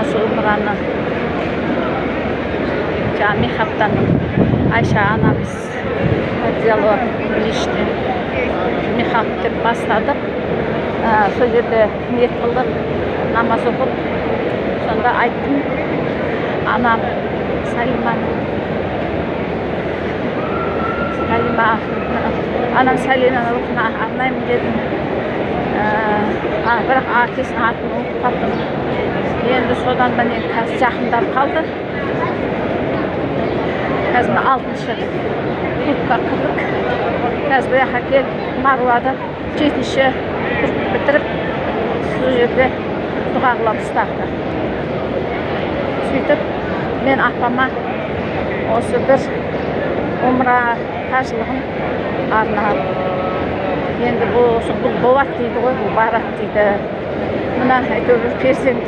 Осы умраны жаңағы михабтан Айша анамыз радиаллаху білішті михаб деп бастадық. Сол жерде ниет қылдық, намаз оқып, сонда айттым: анам Салиманы, Салима, анам Салиманың рухына арнаймын дедім. Бірақ әкесінің атын ұмытып қалдым. Енді содан міне қазір жақындап қалды. Қазір мына алтыншы кругқа кірдік. Қазір бұл жаққа келіп, Маруада жетінші кругты бітіріп, сол жерде дұға қыламыз тағы да. Сөйтіп мен апама осы бір умра қажылығын арнадым. Енді бұл осы, бұл болады дейді ғой, бұл барады дейді. Мына әйтеуір перзент.